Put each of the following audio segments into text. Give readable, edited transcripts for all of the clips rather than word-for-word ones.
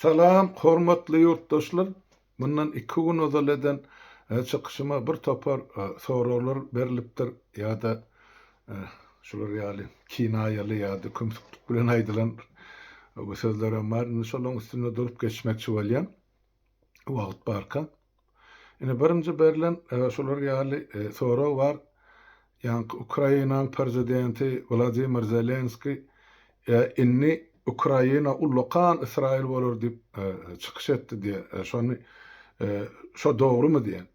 Salam hormatly ýurtdaşlar! Mundan iki gün ozal eden çykyşyma bir topar soraglar berlipdir ýa-da şular ýaly kinaýaly ýa-da kümsüklik bilen aýdylan bu sözlerem bar. Indi şolaryň üstünde durup geçmekçi bolýan wagt barka. Ine birinji berlen şular ýaly sorag bar. Ýaňky Ukrainanyň prezidenti Wladimir Zelenskiý indi Ukraina ullakan Ysraýyl bolar diýip çykyş etdi diýýär. Şony şo dogrumy diýýär.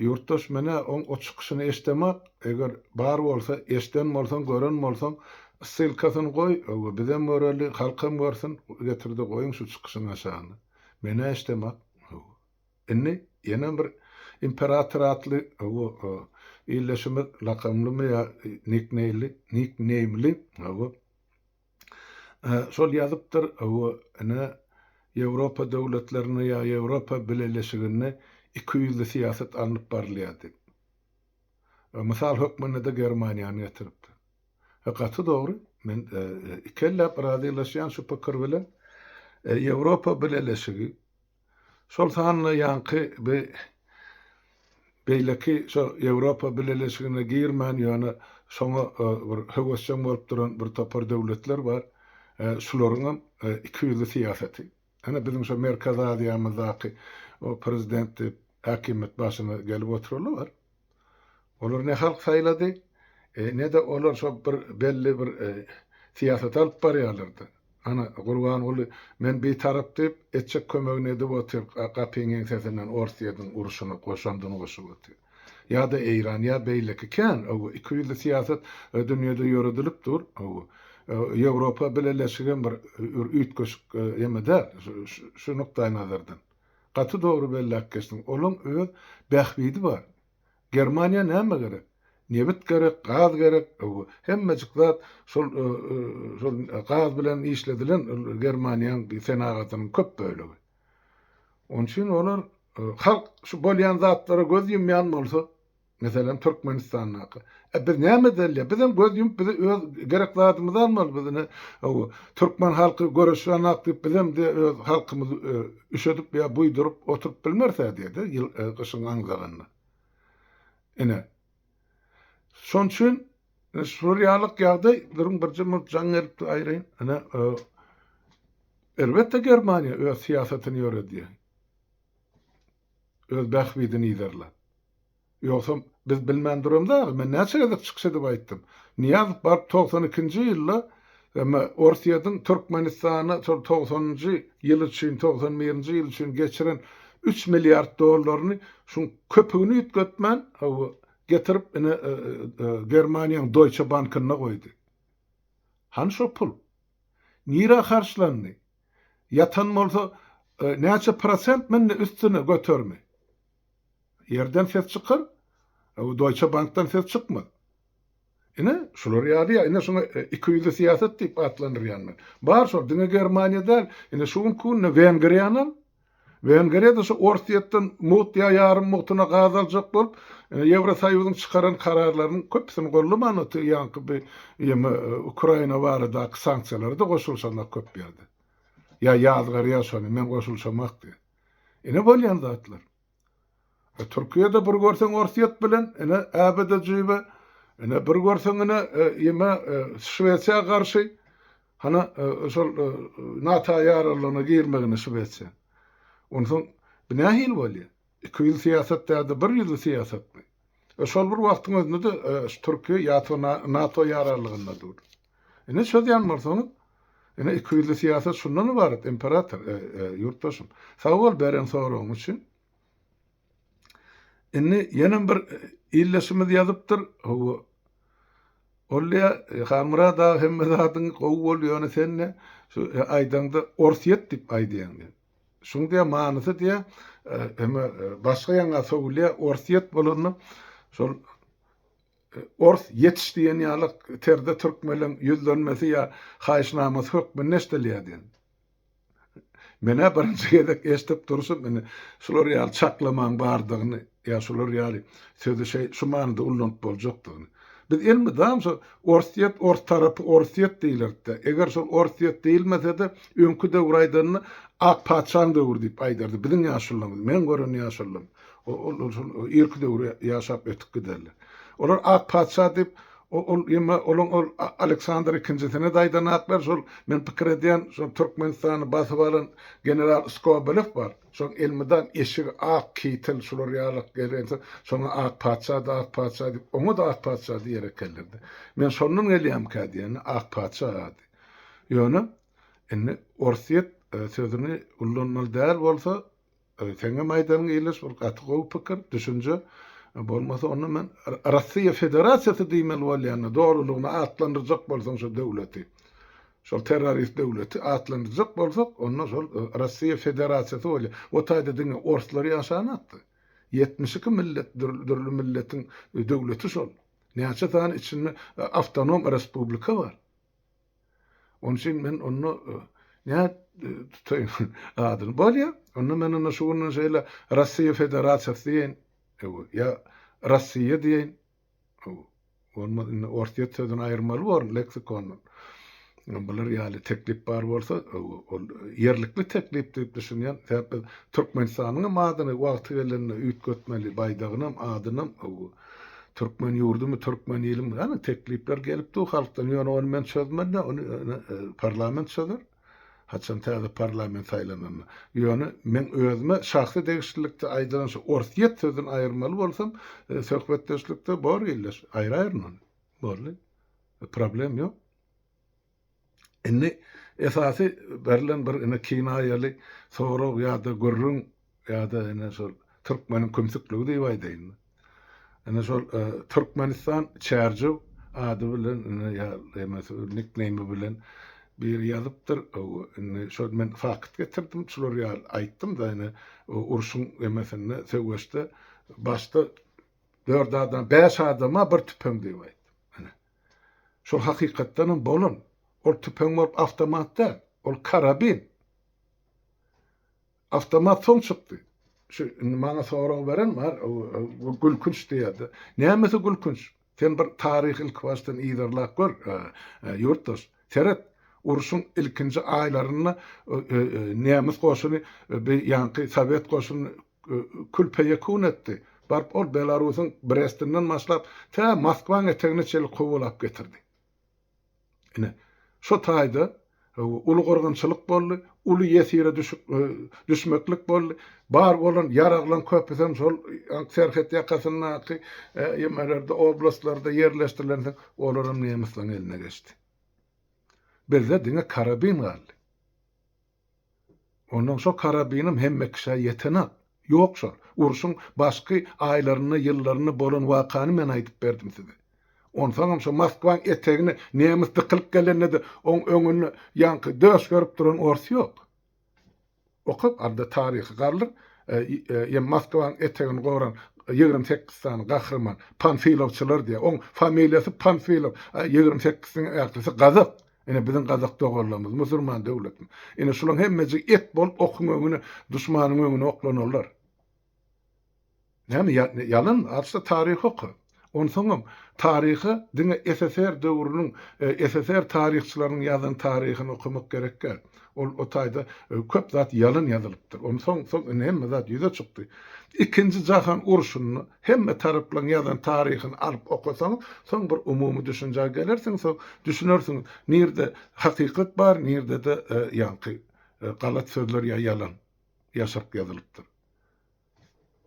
Ýurtdaş menä oň o çykyşyny eşdemak, eger bar bolsa eşden bolsaň gören bolsaň ssylkasyny goý bizem göreli halkam görsün getirde goýuň şu çykyşyň aşagyna. Menä eşdemak. Indi ýene bir Imperator atly bu ildeşimiz lakamlymy ýa nikneýli, nikneýmli, hawa, şol ýazypdyr, hawa, ine, Ýewropa döwletlerinde ýa Ýewropa Bileleşiginde ikiýüzli syýasat alnyp barylýar diýip. Mysal hökmünde-de Germaniýany getiripdir. Gaty dogry. Men ikelläp razylaşýan şu pikir bilen. Ýewropa Bileleşigi, şol sanda ýaňky bi beýleki şo Ýewropa Bileleşigine girmän, ýöne şoňa bir höwesjeň bolup duran bir topar döwletler bar. Şularyňam ikiýüzli syýasaty. Ine biziň şo Merkezi Aziýamyzdaky o prezident diýip häkimiýet başyna gelip oturanlar bar. Olar ne halk saýlady, ne-de olar şo bir belli bir syýasaty alyp barýarlardy. Ana, Gurbanguly men bitarap diýip, etjek kömegini edip otyr, gapyň ýeňsesinden Orsýetiň urşuny, goşandyny goşup otyr. Ýa-da Eýran, ýa beýleki kän, hawa, ikiýüzli syýasat dünýede ýöredilip dur, hawa. Ýewropa Bileleşigem bir üýtgeşik eme däl, şu nukdaýnazardan. Gaty dogry belläp geçdiň. Olaň öz bähbidi bar. Germaniýa näme gerek? Nebit gerek, gaz gerek, hemmejik zat şol şol gaz bilen işledilen Germaniýaň senagatynyň köp bölegi. Onuň üçin olar halk şu bolýan zatlara göz ýumýan bolsa, Meselem Türkmenistandaky. E biz näme edeli? Bizem göz ýumup bize öz gerek zadymyzy almaly biz ine türkmen halky göreşýänak diýip bizem de öz halkymyzy üşedip ýa buýduryp oturyp bilmeris-ä diýdi ýyl gyşyň aňzagynda. Ine. Şonuň üçin şular ýalyk ýagdaý duruň birje minut jaň gelipdi aýraýyn. Ine elbetde Germaniýa öz syýasatyny ýöredýär. Öz bähbidini yzarlap. Ýogsam biz bilmän duramzok, men näçe gezek çykyş edip aýtdym. Nyýazow baryp 92-nji ýylda eme Orsýetiň Türkmenistana şol togsanynjy ýyl üçin, togsan birinji ýyl üçin geçiren üç milliard dollaryny şuň köpügini üýtgetmän, hawa, getirip ine Germaniýaň Deutsche Bankynda goýdy. Hany şo pul? Nirä harçlandy? Ýatan bolsa näçe prosent mindi üstüne göterimi? Ýerden ses çykar, Deutsche Bankdan ses çykmaz. Ine, şular ýaly ýa, ine şuňa ikiýüzli syýasat diýip atlandyrýan men. Bar şol, diňe Germaniýa däl, ine şu günki günde Wengriýany al. Wengriýa-da şu Orsýetden mugt ýa ýarym mugtuna gaz aljak bolup, ine Ýewrosoýuzyň çykaran kararlarynyň köpüsini gollaman otyr, ýaňky bi ýeme Ukraina baradaky sanksiýalara-da goşulyşanok köp ýerde. Ýa ýazgarýar şony, men goşulyşamak diýip. Ine bolýan zatlar. E, Türkiýede bir görseň Orsýet bilen, ine äbede jübe, ine bir görseň ine ýeme e, Şwesiýa garşy, hana e, şol e, NATO ýararlygyna girmegine Şwesiýa. Onsoň bu nähili bolýar? Ikiýüzli syýasat däl-de bir ýüzli syýasatmy? E, şol bir wagtyň özünde-de e, Türkiýe ýa NATO ýararlygynda dur. Ine çözýän bolsaňyz, ine ikiýüzli syýasat şundan ybarat, imperator, e, e, ýurtdaşym. Sag bol beren soragyň üçin. Indi ýene bir ildeşimiz ýazypdyr. Hawa. Ol diýýär, Halmyrat aga hemme zadyň gowy bol, ýöne sen ne şu e, aýdaňda Orsýet diýip aýdýaň diýip. Şuň diýýär manysy diýýär, hemme başga ýaňa sowulýar, Orsýet bolanda şol Ors ýetiş diýen ýaly terde türkmeleň ýüzlenmesi ýa haýyşnamasy hökmünde eşdilýär diýen. Men-ä birinji gezek eşidip durşum indi şular ýaly çaklamaň bardygyny ýa şular ýaly sözi şeý şu manyda ullanyp boljakdygyny. Biz elmydam şo Orsýet, ors tarapy Orsýet diýilerdi-de. Eger şol Orsýet diýilmese-de, öňki döwür aýdanda Ak patyşaň döwri diýip aýdardy biziň ýaşulularymyz, meň gören ýaşulym. Ol şol irki döwri ýaşap ötüp giderler. Olar Ak patyşa diýip, ol ýeme olaň ol Aleksandr ikinjisine-de aýdanaklar şol men pikir edýän şol Türkmenistany basyp alan general Skobelew bar. Şoň elmydam eşigi ak kitel şular ýalak gelensoň şoňa ak patyşa-da ak patyşa diýip oňa-da ak patyşa diýer ekenler-de. Men şondan gelýämkä diýende ak patyşa ady. Ýöne indi Orsýet sözüni ullanmaly däl bolsa seňem aýdanyň ildeş bir gaty gowy pikir, düşünje. Bolmasa onda men Rossiýa Federasiýasy diýmeli bolýan-da dolulygyna atlandyrjak bolsaň şo döwleti. Şol terrorist döwleti atlandyrjak bolsak, onda şol Rossiýa Federasiýasy bolýar. O taýda diňe orslar ýaşanakdy. 72 millet, dürli milletiň döwleti şol. Näçe sany içinde awtonom respublika bar. Onuň üçin men onda nä tutaýyn adyny. Bolýar. Onda men onda şu günden şeýle Rossiýa Federasiýasy diýeýin. Ýa Rossiýa diýeýin. Bolmaz indi Orsýet sözüni aýyrmaly borun leksikondan. Bular ýaly teklip bar bolsa, ol ýerlikli teklip diýip düşünýän. Sebäp biz Türkmenistanyň hem adyny wagty gelende üýtgetmeli, baýdagynam, adynam. Türkmen ýurdumy, türkmen ilimi, ýagny teklipler gelip dur halkdan. Ýöne ony men çözmeli, ony parlament çözer. Haçan täze parlament saýlananda. Ýöne meň özüme şahsy degişlilikde aýdylan şu Orsýet sözüni aýyrmaly bolsam, söhbetdeşlikde bor ildeş, aýraýaryn ony. Boldy. Problem ýok. Indi esasy berlen bir ine kinaýaly sorag ýa-da gürrüň ýa-da ine şol türkmeniň kümsükligi diýip aýdaýyn. Ine şol Türkmenistan Çärjew ady bilen ine ýa emesi nikneými bilen biri ýazypdyr. Indi şol men fakt getirdim, şular ýaly aýtdym da ine urşuň emesinde söweşde başda dört adam, bäş adama bir tüpeň diýip aýtdym. Ine. Şol hakykatdan hem bolan. Ol tüpeň bolup awtomat däl, ol karabin. Awtomat soň çykdy. Şu indi maňa sorag beren bar, bu gülkünç diýýärdi. Nämesi gülkünç? Sen bir taryhy ilkibaşdan yzarlap gör, ýurtdaş. Seret, urşuň ilkinji aýlarynda nemis goşuny bi ýaňky sowet goşunyny kül-peýekun etdi. Baryp ol Belarusyň Brestinden başlap, tä Moskwaň etegine çenli kowalap getirdi. Ine, şo taýda uly gyrgynçylyk boldy, uly ýesire düşüp düşmeklik boldy. Bar bolan ýaraglaryň köpüsem şol serhet ýakasyndaky ýemelerde, oblastlarda ýerleşdirilensoň, olaram nemisleň eline geçdi. Bizde diňe karabin galdy. Onnoň şo karabinem hemme kişä ýetenak. Ýok şol. Urşuň başky aýlarynda, ýyllarynda bolan wakany men aýdyp berdim size. Onsoňam şo Moskwaň etegine nemis dykylyp gelende-de oň öňünde ýaňky döş gerip duran ors ýok. Okap alda taryhy galdyr. Ýa Moskwaň etegini goran 28 sany gahryman panfilowçylar diýýär. Oň familiýasy Panfilow. 28-siniň ählisi gazak. Ine biziň gazak doganlarymyz, musurman döwletimiz. Ine şulaň hemmejigi et bolup okuň öňüne, duşmanyň öňüne oklanarlar. Näme ýalanmy? Aç-da taryhy oka. Onsoňam taryha diňe SSR döwrüniň, SSR taryhçylarynyň ýazan taryhyny okamak gerek däl. Ol o taýda köp zat ýalan ýazylypdyr. Ony soň soň indi hemme zat ýüze çykdy. Ikinji jahan urşunda hemme taraplaryň ýazan taryhyny alyp okasaňyz, soň bir umumy düşünjä gelersiňiz, soň düşünersiňiz nirde hakykat bar, nirde-de ýaňky galat sözler ýa ýalan ýaşyryp ýazylypdyr.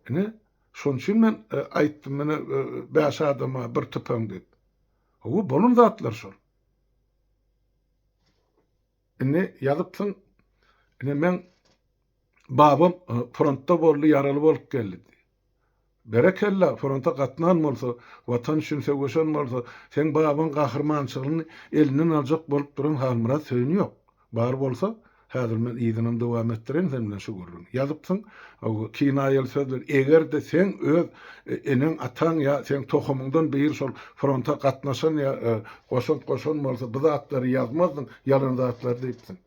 Ine, şonuň üçin men aýtdym, mine bäş adama bir tüpeň diýip. Hawa, bolan zatlar şol. Indi ýazypsyň, ine meň babam frontda boldy, ýaraly bolup geldi diý. Berekella, fronta gatnan bolsa, Watan üçin söweşen bolsa, seň babaň gahrymançylygyny elinden aljak bolup duran Halmyrat Söýün ýok. Bar bolsa, häzir men yzynam dowam etdireýin sen bilen şu gürrüňi. Ýazypsyň, kinaýaly sözler, eger-de seň öz eneň-ataň ýa seň tohumyňdan biri şol fronta gatnaşan ýa goşant goşan bolsa bu zatlary ýazmazdyň, ýalan zatlary diýipsiň.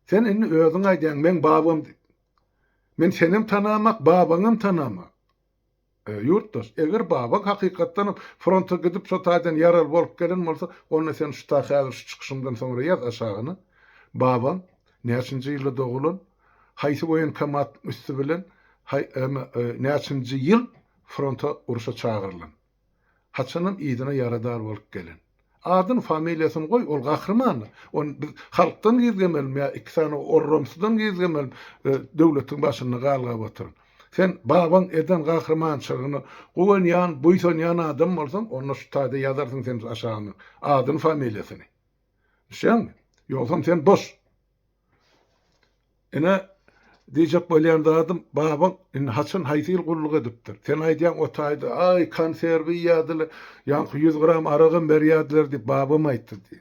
Sen indi özüň aýdýaň, meň babam diýip. Men senem tanamak, babaňam tanamak. Ýurtdaş, eger babaň hakykatdanam fronta gidip şo taýdan ýaraly bolup gelen bolsa, onda sen şu ta häzir şu çykyşyňdan soňra ýaz aşagyna, babaň näçinji ýylda dogulan, haýsy woýenkomatyň üsti bilen, haý, näçinji ýyl fronta urşa çagyrylan. Haçanam yzyna ýaradar bolup gelen. Adyny, familiýasyny goý, ol gahryman. Ony biz halkdan gizlemelimi ýa iki sany orramsydan gizlemelimi, döwletiň başynda galgap oturan. Sen babaň eden gahrymançylygyna guwanýan, buýsanýan adam bolsaň, onda şu taýda ýazarsyň sen aşagyna adyny, familiýasyny. Düşýäňmi? Ýogsam sen boş. Ine, diýjek bolýan zadym, babaň indi haçan, haýsy ýyl gulluk edipdir? Sen aýdýaň o taýda, aý, konserwi iýýärdiler, ýaňky ýüz gram aragam berýärdiler diýip, babam aýtdy diý.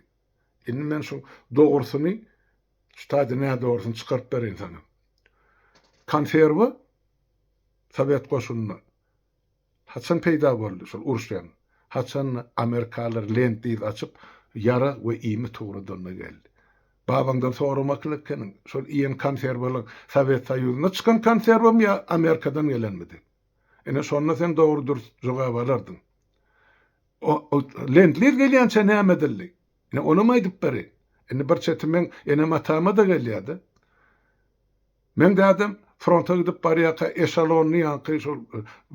Indi men şuň dogrusyny, şu taýda nädogrusyny çykaryp bereýin saňa. Konserwa sowet goşunynda Haçan peýda boldy şol uruş ýaňy? Haçanda amerikalylar lend-liz açyp, ýarag we iýmit ugradanda geldi. Babaňdan soramakly ekeniň, şol iýen konserwalaň Sowet Soýuzynda çykan konserwamy ýa Amerikadan gelenmi diýip. Ine şonda sen dogry dürs jogap alardyň. O lend-liz gelýänçä näme edildi? Ine onam aýdyp bereýin. Indi bir çeti meň enem-atama-da gelýär-de. Meň dädem fronta gidip barýarka eşalonyny ýaňky şol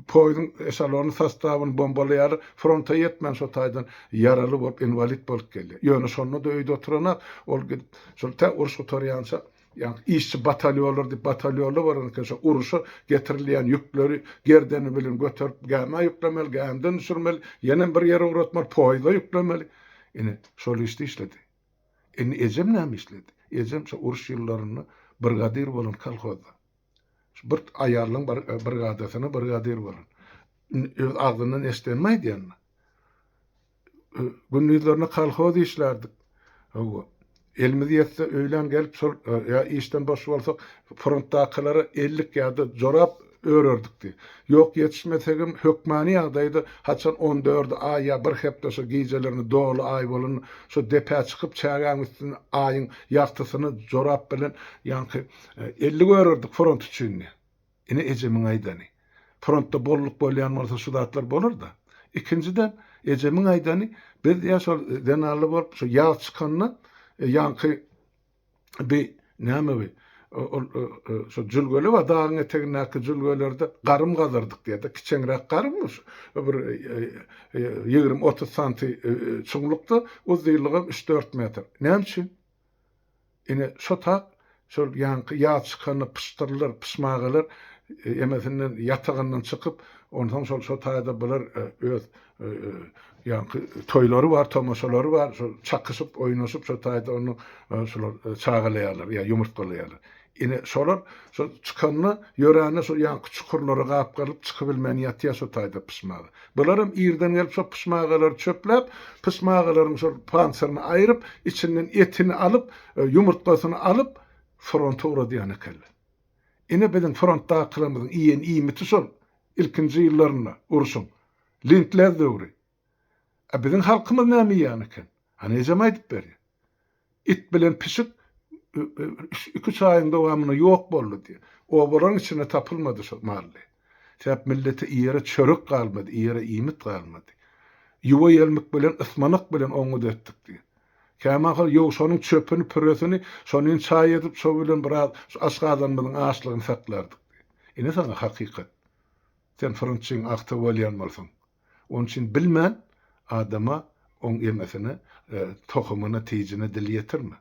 poýuzyň eşalonyny sostawyny bombalaýarlar, fronta ýetmän şo taýdan ýaraly bolup inwalid bolup gelýär. Ýöne şonda-da öýde oturanok, ol gidip şol tä uruş gutarýança ýaňky işçi batalýonlar diýip batalýonlar bolan eken şo uruşa getirilýän ýükleri gerdeni bilen göterip gämä ýüklemeli, gämiden düşürmeli, ýenem bir ýere ugratmaly, poýuza ýüklemeli. Ine şol işde işledi. Indi ejem näme işledi? Ejem şo uruş ýyllarynda brigadir bolan kolhozda. Şu bir aýallaň brigadasyna brigadir bolan. Indi öz agzyndan eşidenimi aýdýan-da. Gündizlerine kolhoz işlärdik. Hawa. Elimiz ýetse öýlän gelip şol ýa işden boş bolsak frontdakylara ellik ýa-da jorap örerdik diý. Ýok ýetişmesegem hökmany ýagdaýda haçan on dördi aý ýa bir hepde şo gijelerini doly aý bolanda şo depä çykyp çägäň üstünde aýyň ýagtysyna jorap bilen ýaňky ellik örerdik front üçin diý. Ine ejemiň aýdany. Frontda bolluk bolýan bolsa şu zatlar bolar-da. Ikinjiden ejemiň aýdany biz ýa şol zenanly bolup şo ýaz çykanda ýaňky Bi näme bi? Ol şo jülgeli bar, dagyň etegindäki jülgelerde garym gazardyk diýýär-de, kiçeňräk garym bir 20-30 santi çuňlukda, uzynlygam üç-dört metr. Näme üçin? Ine, şo tak şol ýaňky ýaz çykanda pyşdyrlar, pyşmagalar emesinden, ýatagyndan çykyp, onsoň şol şo taýda bular öz Ýaňky toýlary bar, tomaşalary bar, şol çakyşyp, oýnaşyp şo taýda onu şular çagalaýarlar ýa ýumurtgalaýarlar. Ine şolar şo çykanda, ýörände şo ýaňky çukurlara gapgarylyp çykybilmän ýatýar şo taýda pyşmaga. Bularam irden gelip şo pyşmagalary çöpläp, pyşmagalaryň şol pansyryny aýryp, içinden etini alyp, ýumurtgasyny alyp, fronta ugradýan ekenler. Ine biziň frontdakylarymyzyň iýen iýmiti şol ilkinji ýyllarynda urşuň. Lintler döwri. A biziň halkymyz näme iýýän eken? Hany ejem aýdyp berýär. It bilen pişik iki-üç aýyň dowamynda ýok boldy diýýär. Obalaryň içinde tapylmady şo mal diýýär. Sebäp millete iýere çörek galmady, iýere iýmit galmady. Ýuwa ýelmik bilen, ysmanak bilen oňňut etdik diýýär. Kämahal ýowşanyň çöpüni, püresini şonyn çaý edip, şo bilen biraz şu aşgazanymyzyň açlygyny saklardyk diýýär. Ine saňa hakykat. Sen frontçyň agtygy bolýan bolsaň. Onuň üçin bilmän adama oň emesine, tohumyna, tijine dil ýetirme.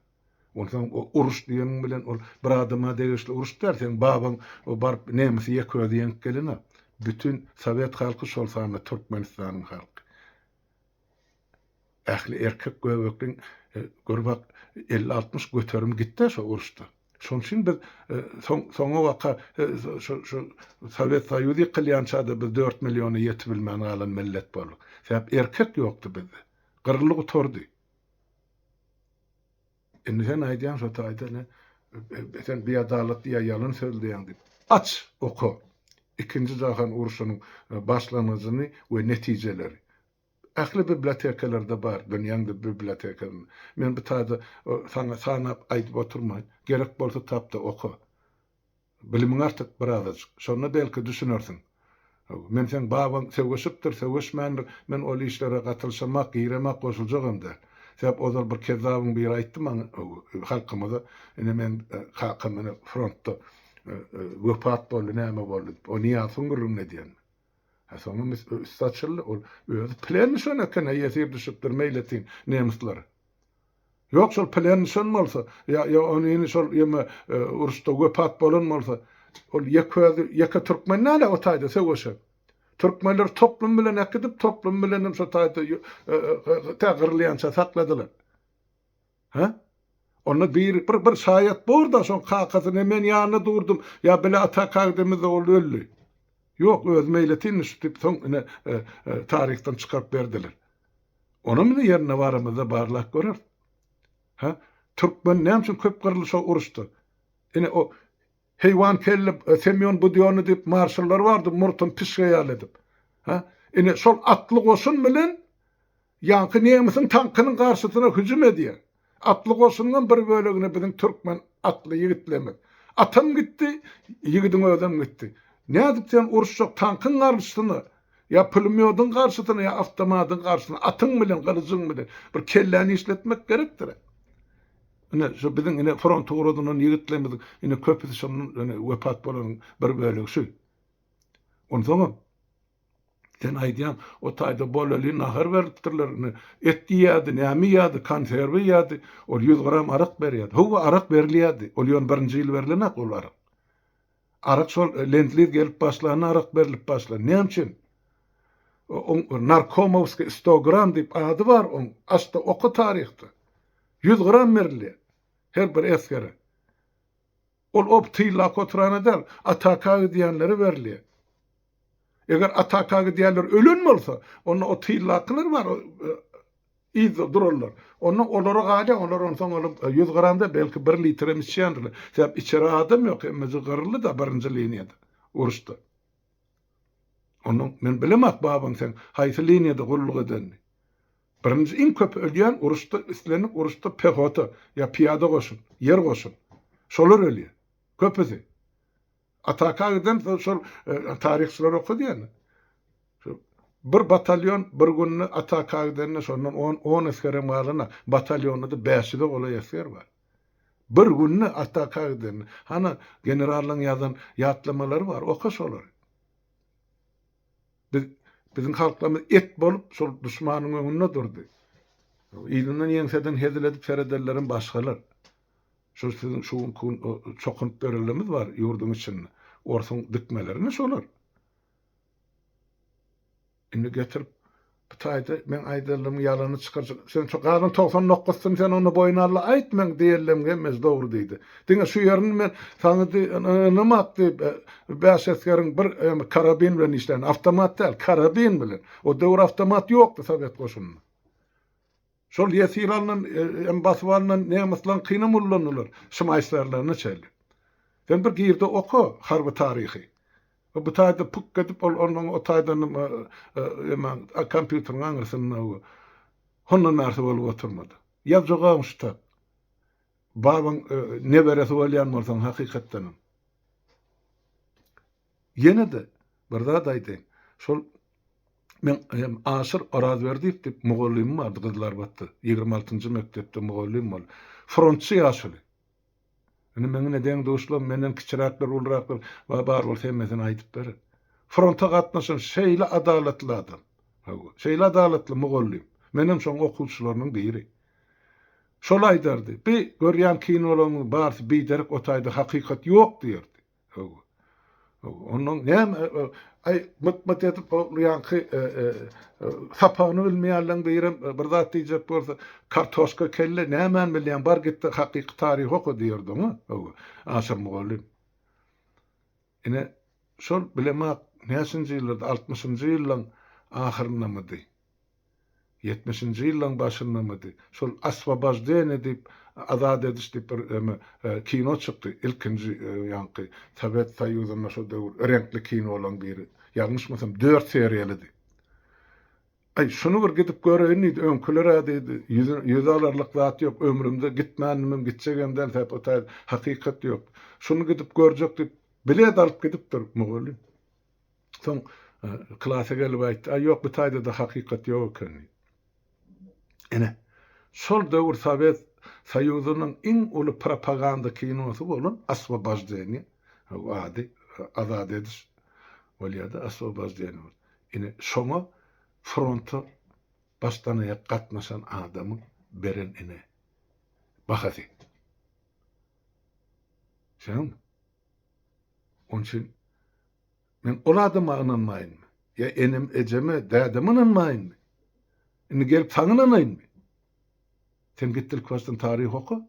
Onsoň o uruş diýeniň bilen ol bir adama degişli uruş däl, seň babaň o baryp nemisi ýeke özi ýeňip gelenok. Bütin sowet halky şol sanda Türkmenistanyň halky. Ähli erkek göbekliň gör bak 50-60 göterim gitdä şo uruşda. Şonuň üçin biz soň soňa baka şo şo Sowet Soýuzy ýykylýança-da biz 4 milliona ýetibilmän galan millet bolduk. Sebäp erkek ýokdy bizde. Gyryldy gutardy. Indi sen aýdýaň şo taýda ne sen biadalat diýýä ýalan sözleýäň diýip. Aç, oka. Ikinji jahan urşunyň başlangyjyny we netijeleri. Ähli bibliotekalarda bar, dünýäň de bibliotekasynda. Men bu taýda saňa sanap aýdyp oturmaýyn. Gerek bolsa tap-da oka. Bilimiň artyk birazajyk. Şonda belki düşünersiň. Men seň babaň söweşipdir, söweşmändir, men ol işlere gatylyşamak, giremak, goşuljagam däl. Sebäp ozal bir kezzabyň biri aýtdy maňa, halkymyza, ine meň kakam ine frontda wepat boldy, näme boldy diýip. O Nyýazowyň gürrüňini edýän men. Hä soňam üsti açyldy, ol özi plen düşen eken-ä, ýesir düşüpdir meýletin nemisler. Ýok şol plen düşen bolsa, ýa ýa onyny şol ýeme uruşda wepat bolan bolsa, ol ýeke özi ýeke türkmen däl-ä o taýda söweşen. Türkmenleri toplum bilen äkidip, toplum bilenem şo taýda tä gyrylýança sakladylar. Hä? Onda bir bir bir şaýat bor-da şoň kakasy ne men ýanynda durdum, ýa bile ataka gidemizde ol öldi. Ýok, özi meýletin düşüp diýip soň ine taryhdan çykaryp berdiler. Onam ine ýerine baramyzda barlap göreris. Hä? Türkmen näme üçin köp gyryldy şo uruşda? Ine o heýwan kelle Semýon Budýonny diýip marşallar bardy, murtuny pişge ýaly edip. Hä? Ine şol atly goşun bilen ýaňky nemisiň tankynyň garşysyna hüjüm edýär. Atly goşunyňam bir bölegine biziň türkmen atly ýigitlerimiz. Atam gitdi, ýigidiň özem gitdi. Nädip sen uruşjak tankyň garşysyna, ýa pulemýodyň garşysyna, ýa awtomadyň garşysyna atyň bilen, gylyjyň bilen bir kelläni işletmek gerekdir. Ine, şu biziň ine fronta ugradylan ýigitlerimiziň ine köpüsi şondan ine wepat bolanyň bir bölegi şu. Onsoňam Sen aýdýaň, o taýda boleli nahar beripdirler, indi et iýýärdi, näme iýýärdi, konserwa iýýärdi, ol ýüz gram arak berýärdi. Hawa, arak berilýärdi. Ol ýöne birinji ýyl berlenak ol arak. Arak şol lend-liz gelip başlanda arak berlip başlandy. Näme üçin? Oň narkomowskiý sto gram diýip ady bar oň. Aç-da oka taryhda. Ýüz gram berilýär her bir esgere. Ol op tyllap oturana däl, ataka gidýänlere berilýär. Eger ataka gidýänler ölen bolsa, onda o tyllakylar bar, yzda duranlar. Onda olara galýar, olar onsoň ol 100 gram däl, belki 1 litrem içýändirler. Sebäp içere adam ýok, hemmesi gyryldy-da birinji liniýada, uruşda. Ondan men bilemok babaň seň haýsy liniýada gulluk edenini. Birinji iň köp ölýän uruşda islendik uruşda pehota ýa pyýada goşun, ýer goşun. Şolar ölýär. Köpüsi. Ataka giden şol taryhçylar okadýan. Şu bir batalýon bir günde ataka gidende şondan 10 10 esgerem galana batalýonda-da 500-e golaý esger bar. Bir günde ataka gidende. Hana generallaryň ýazan ýatlamalary bar, oka şolary. Biz biziň halklarymyz et bolup şol duşmanyň öňünde durdy. Yzyndan ýeňseden hezil edip seredenlerem başgalar. Şu siziň şu günki gün çokunyp ýörenlerimiz bar ýurduň içinde. Orsuň dikmeleri şolar. Indi getirip bu taýda meň aýdanlarymyň ýalanyny çykarjak. Sen şu galan 99-syny sen onda boýun al-da aýt meň diýenlerimiň hemmesi dogry diýdi. Diňe şu ýerini men saňa ynamok diýip bäş esgeriň bir karabin bilen işlän awtomat däl karabin bilen. O döwür awtomat ýokdy sowet goşunynda. Şol ýesir alnan hem basyp alnan nemyslaň kynam ullandylar şmaýslerlerine çenli. Sen bir girde oka harby taryhy. Bu taýda puk edip ol onuň o taýdan ema kompýuteriň aňyrsynda hondan bärsi bolup oturmady. Ýaz jogabyň şu tak. Babaň neberesi bolýan bolsaň hakykatdanam. Ýene-de bir zat aýdaýyn. Şol men hem Aşyr Orazberdiýew diýip mugallymym bardy Gyzylarbatda. 26-njy mekdepde mugallym boldy. Frontçy ýaşuly. Indi meň ine deň-duşlarym, menden kiçiräkler, uluraklar bar bolsa hemmesini aýdyp berer. Fronta gatnaşan şeýle adalatly adam. Hawa, şeýle adalatly mugallym. Menem şoň okuwçylarynyň biri. Şol aýdardy, Bi görýän kinolaryňyň barysy biderek o taýda hakykat ýok diýerdi. Hawa. Ondan näme aý myt-myt edip o ýaňky sapagyny bilmeýänleň birem bir zat diýjek bolsa, kartoşka kelle nämäni bilýäň bar git-de hakyky taryhy oka diýerdi oňa. Hawa. Aşyr mugallym. Ine şol bilemok näçinji ýyllarda altmyşynjy ýyllaň ahyryndamydy. Ýetmişinji ýyllaň başyndamydy, şol Oswoboždeniýe diýip, Azat ediş diýip bir eme kino çykdy. Ilkinji ýaňky Sowet Soýuzynda şo döwür reňkli kinolaň biri. Ýalňyşmasam dört seriýalydy. Aý, şuny bir gidip göreýin diýdi, öňküler-ä diýdi, ýüzi ýüz alarlyk zat ýok, ömrümde gitmänimem, gitjegem däl, sebäp o taýda hakykat ýok. Şuny gidip görjek diýip, bilet alyp gidipdir mugallym. Soň. Klasa gelip aýtdy, Aý ýok, bu taýda-da hakykat ýok eken diýip. Ine, şol döwür Sowet Soýuzynyň iň uly propaganda kinosy bolan Oswoboždeniýe, ady Azat ediş bolýar-da, Oswoboždeniýe. Ine, şoňa fronta başdan-aýak gatnaşan adamyň beren ine bahasy. Şeňmi? Onuň üçin men ol adama ynanmaýynmy? Ýa enem, ejeme, dädeme ynanmaýynmy? Indi gelip saňa ynanaýynmy? Sen git ilkibaşdan taryh oka.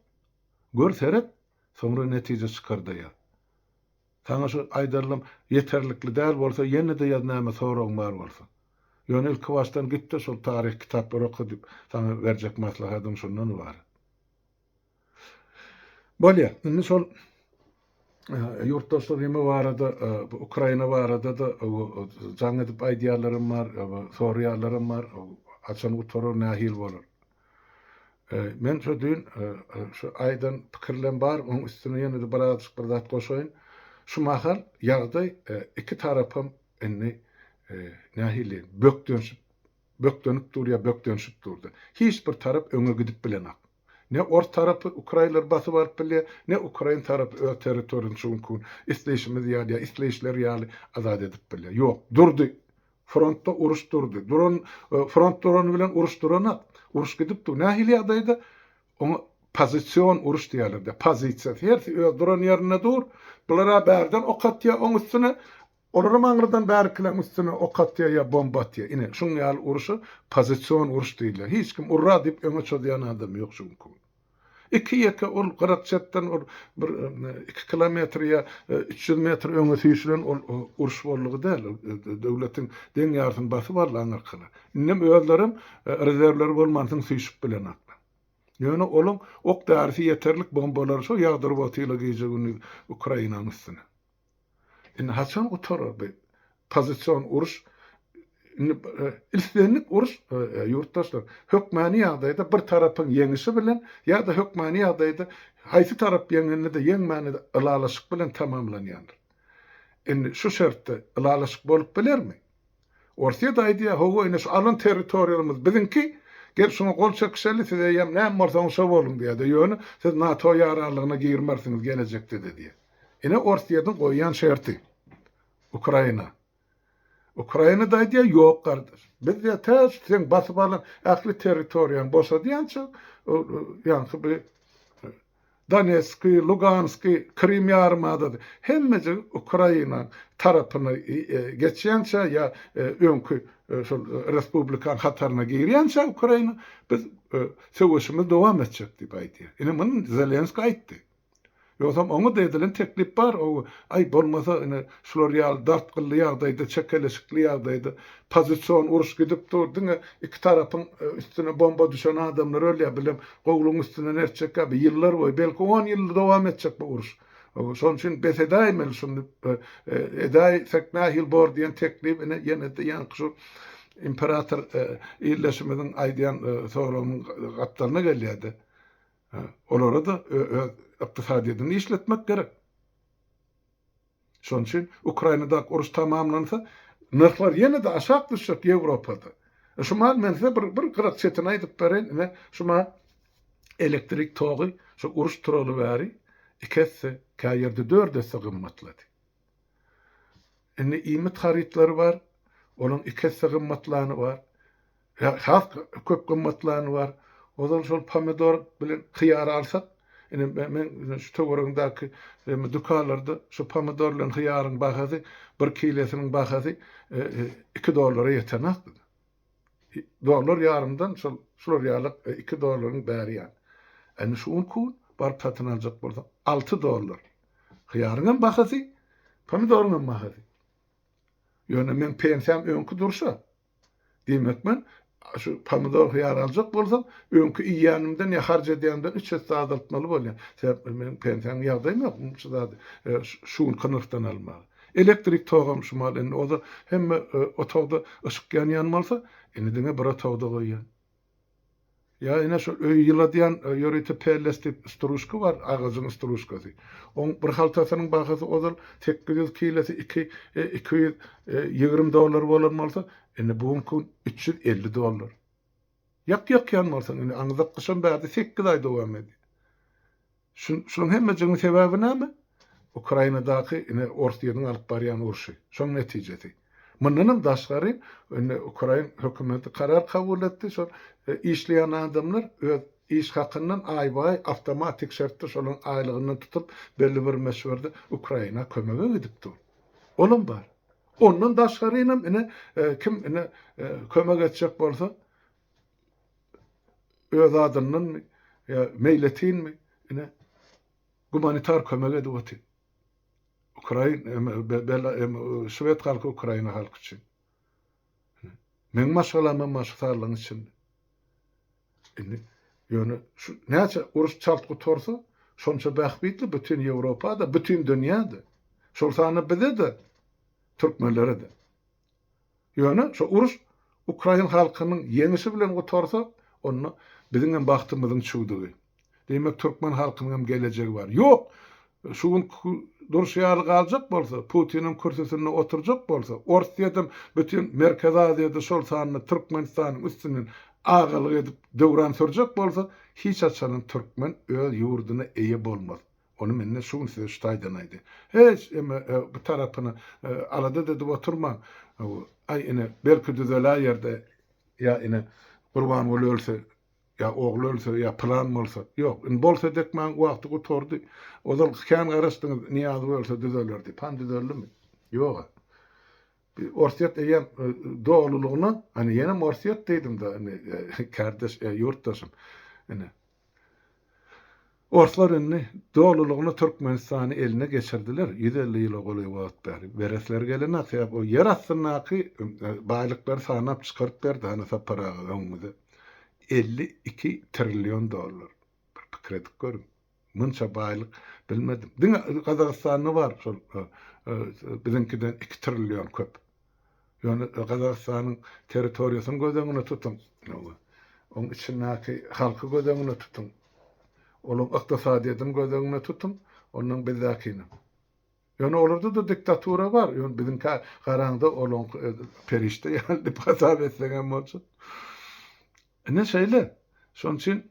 Gör, seret, soňra netije çykar-da ýaz. Saňa şu aýdanlarym ýeterlikli däl bolsa ýene-de ýaz näme soragyň bar bolsa. Ýöne ilkibaşdan git-de şol taryh kitaplary oka diýip saňa berjek maslahatym şundan ybarat. Bolýar. Indi şol ýurtdaşlar neme barada, bu Ukraina barada-da jaň edip aýdýanlaram bar, soraýanlaram bar, haçan gutarar, nähili bolar. Men şo düýn şu aýdan pikirlem bar, oň üstüne ýene-de birazajyk bir zat goşaýyn. Şu mahal ýagdaý iki tarapam indi nähili bökdenşip, bökdenip dur ýa bökdenşip durdy. Hiç bir tarap öňe gidip bilenak. Ne ors tarapy ukrainleri basyp alyp bilýär, ne ukrain tarapy öz territoriýasyny şu günki gün isleýşimiz ýaly ýa isleýişleri ýaly azat edip bilýär. Ýok, durdy. Frontda uruş durdy. Duran front durany bilen uruş duranak. Uruş gidip dur. Nähili ýagdaýda? Oňa pozision uruş diýýärler-de. Pozisiýasy. Hersi öz duran ýerinde dur. Bular-a bärden ok atýar oň üstüne. Olaram aňyrdan bärkileň üstüne ok atýar ýa bomba atýar. Ine, şuň ýaly urşa pozision uruş diýilýär. Hiç kim urra diýip öňe çozýan adam ýok şu günki gün. Iki-ýeke ol gyrak çetden ol bir iki kilometr ýa 300 metr öňe süýşülen ol uruş boldugy däl. Ol döwletiň deň ýarysyny basyp aldy aňyrkylar. Indem özlerem rezerwleri bolmansoň süýşüp bilenoklar. Ýöne olaň ok-därisi ýeterlik bombalary şo ýagdyryp otyrlar gije-gündiz Ukrainanyň üstüne. Indi haçan gutarar bu pozision uruş? Indi islendik uruş ýurtdaşlar hökmany ýagdaýda bir tarapyň ýeňişi bilen ýa-da hökmany ýagdaýda haýsy tarap ýeňende-de ýeňmände-de ylalaşyk bilen tamamlanýandyr. Indi şu şertde ylalaşyk bolup bilermi? Orsýet aýdýar, hawa ine şu alan territoriýalarymyz biziňki, gel şuňa gol çekişeli, siz eýýäm näme bolsaňyz şo boluň diýýär-de, ýöne siz NATO ýaranlygyna girmersiňiz gelejekde-de diýýär. Ine Orsýetiň goýýan şerti Ukraina. Ukraina-da aýdýar, ýok gardaş, biz diýýär, tä seň basyp alan ähli territoriýaňy boşadýança, ýaňky bir Donetski, Luganski, Krym ýarymadasy hemmejigi Ukraina tarapyna geçýänçä ýa öňki şol respublikanyň hataryna girýänçä Ukraina biz söweşimizi dowam etjek diýip aýdýar. Ine muny Zelenski aýtdy. Ýogsam oňa-da edilen teklip bar, o aý bolmasa ine şular ýaly dartgynly ýagdaýda, çekeleşikli ýagdaýda pozision uruş gidip dur, diňe iki tarapyň üstüne bomba düşen adamlar ölýär, bilem gowulygyň üstünden ertjekkä bu ýyllar boýy, belki on ýyl dowam etjek bu uruş. Şonuň üçin bes edäýmeli şuny edäýsek nähili bor diýen teklip ine ýene-de ýaňky şu imperator ildeşimiziň aýdýan soragynyň gapdalyna gelýär-de. Olara-da öz ykdysadyýetini işletmek gerek. Şonuň üçin Ukrainadaky uruş tamamlansa, nyrhlar ýene-de aşak düşjek Ýewropada. E, şu mahal men size bir, bir gyrak çetini aýdyp bereýin. Ine, şu mahal elektrik togy şu uruş turaly bäri iki esse, kä ýerde dört esse gymmatlady. Indi iýmit harytlary bar, olaň iki esse gymmatlany bar. Has köp gymmatlany bar. Ozal şol pomidor bilen hyýary alsak, ine men şu töweregimdäki dükanlarda şu pomidor bilen hyýaryň bahasy, bir kilesiniň bahasy 2 dollara ýetenokdy. Dollar ýarymdan şol şular ýaly 2 dollaryň bäri ýany. Indi şu günki gün baryp satyn aljak bolsaň 6 dollar. Hyýaryň hem bahasy, pomidoryň hem bahasy. Ýöne meň pensiýam öňki durşa. Diýmek men şu pomidor hyýar aljak bolsam, öňki iýýänimden ýa harç edýänimden üç esse azaltmaly bolýan. Sebäp meniň pensiýamyň ýagdaýym ýok munça zady şu günki nyrhdan almaga. Elektrik togam şu mahaly indi ozal hemme otagda yşyk ýanýan bolsa, indi diňe bir otagda goýýan. Ýa ine şol öýi ýyladýan ýörite pelles diýip struşka bar, agajyň struşkasy. Oň bir haltasynyň bahasy ozal 800 kilosy iki 220 dollar bolan bolsa, indi bu günki gün 350 dollar. Ýak ýakýan bolsaň indi aňzak gyşam bärde sekiz aý dowam edýär. Şu şunuň hemmejiginiň sebäbi näme? Ukrainadaky ine Orsýetiň alyp barýan urşy. Şoň netijesi. Mundanam daşgary indi ukrain hökümeti karar kabul etdi. Şol işleýän adamlar öz iş hakyndan aýba-aý awtomatik şertde şolaryň aýlygyndan tutup belli bir möçberde Ukraina kömege gidip dur. Olam bar. Ondan daşgarynam ine kim ine kömek etjek bolsa öz adyndanmy ýa meýletinmi ine gumanitar kömek edip otyr. Ukrain şwed halky Ukraina halky üçin. Meň maşgalamam bar şu saglygyň içinde. Indi ýöne şu näçe uruş çalt gutarsa, şonça bähbitli bütin Ýewropa-da, bütin dünýä-de. Şol sanda bize-de, türkmenlere-de. Ýöne şu uruş ukrain halkynyň ýeňişi bilen gutarsa, onda biziň hem bagtymyzyň çüwdügi. Diýmek, türkmen halkynyň hem gelejegi bar. Ýok, şu günki durşy ýaly galjak bolsa, Putiniň kürsüsinde oturjak bolsa, Orsýetem bütin Merkezi Aziýada, şol sanda Türkmenistanyň üstünden agalyk edip döwran sürjek bolsa, hiç haçanam türkmen öz ýurduna eýe bolmaz. Ony mende şu gün size şu taýdan aýdaýyn. Hiç eme bu tarapyny alada-da edip oturmaň. Aý ine, belki düzeläýer-de, ýa ine, Gurbanguly ölse, Ýa ogly ölse, ýa pylan bolsa. Ýok, indi bolsa dekmäň wagty gutardy. Ozal kän garaşdyňyz, Nyýazow ölse düzeler diýip. Hany düzeldimi? Ýog-a. Bi Orsýet eýýäm dolulygyna, hany ýenem Orsýet diýdim-de, indi kärdeş, ýurtdaşym. Ine. Orslar indi dolulygyna Türkmenistany eline geçirdiler, 150 ýyla golaý wagt bäri. Beresleri gelenok, sebäp o ýer astyndaky baýlyklary sanap çykaryp berdi hany Sapar aga öňüňize. 52 trillion dollar. Bir pikir edip görüň. Munça baýlyk bilmedim. Diňe Gazagystanda bar şol biziňkiden 2 trillion köp. Ýöne Gazagystanyň territoriýasyny göz öňüne tutuň. Oň içindäki halky göz öňüne tutuň. Olaň ykdysadyýetini göz öňüne tutuň, ondan bizdäkini. Ýöne olarda-da diktatura bar. Ýöne biziňkä garaňda olaňky perişde ýaly diýip hasap etseň hem boljak. Ine şeýle. Şonuň üçin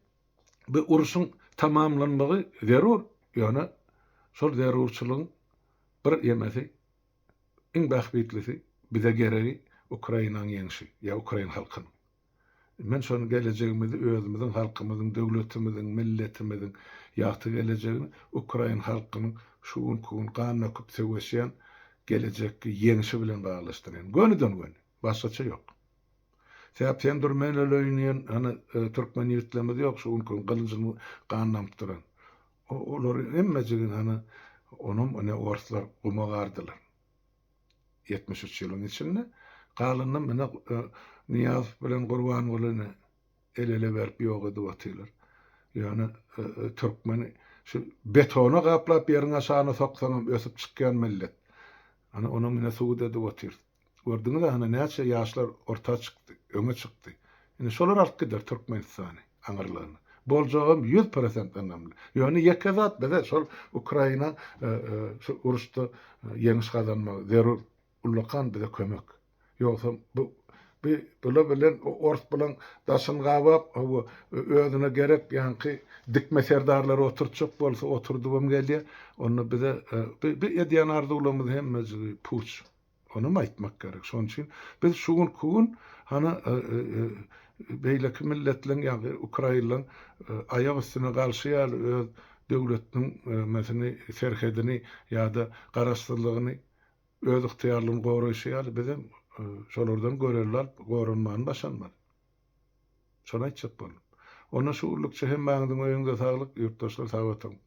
bu urşuň tamamlanmagy zerur. Ýöne şol zerurçylygyň bir ýemesi Iň bähbitlisi, bize geregi Ukrainanyň ýeňşi ýa ukrain halkynyň. Men şony gelejegimizi özümiziň halkymyzyň, döwletimiziň, milletimiziň ýagty gelejegini ukrain halkynyň şu günki gün gan döküp söweşýän gelejekki ýeňşi bilen baglaşdyrýan. Gönüden-göni. Başgaça ýok. Sebäp sen dur men öleýin diýen hany türkmen ýigitlerimiz ýok şu günki gün gylyjyny gan damyp duran. Olary hemmejigini hany onam ine orslar guma gardylar. 73 ýylyň içinde galanynam ine Nyýazow bilen Gurbanguly ine el-ele berip ýok edip otyrlar. Ýöne türkmeni şu betona gaplap ýeriň aşagyna soksaňam ösüp çykýan millet. Ana onam ine subut edip otyrys. Gördüňiz-ä hany näçe ýaşlar orta çykdy, öňe çykdy. Indi şolar alyp gider Türkmenistany aňyrlygyna. Boljagam 100% ynamly. Ýöne ýeke zat bize şol Ukraina şu uruşda ýeňiş gazanmagy zerur. Ullakan bize kömek. Ýogsam bu bi bula bilen ors bilen daşyny gabap hawa özüne gerek ýaňky dikme serdarlary oturtjak bolsa oturdybam gelýär. Onda bize bi edýän arzuwlarymyz hemmejigi puç. Onam aýtmak gerek. Şonuň üçin biz şu günki gün hany beýleki milletleň ýagny ukrainleň aýak üstüne galşy ýaly öz döwletiniň mesini serhedini ýa-da garaşsyzlygyny öz ygtyýarlygyny goraýşy ýaly bizem şolardan görelde alyp goranmany başarmaly. Şony aýtjak boldum. Onda şu günlükçe hemmäňiziň öýüňize saglyk, ýurtdaşlar sag oturyň.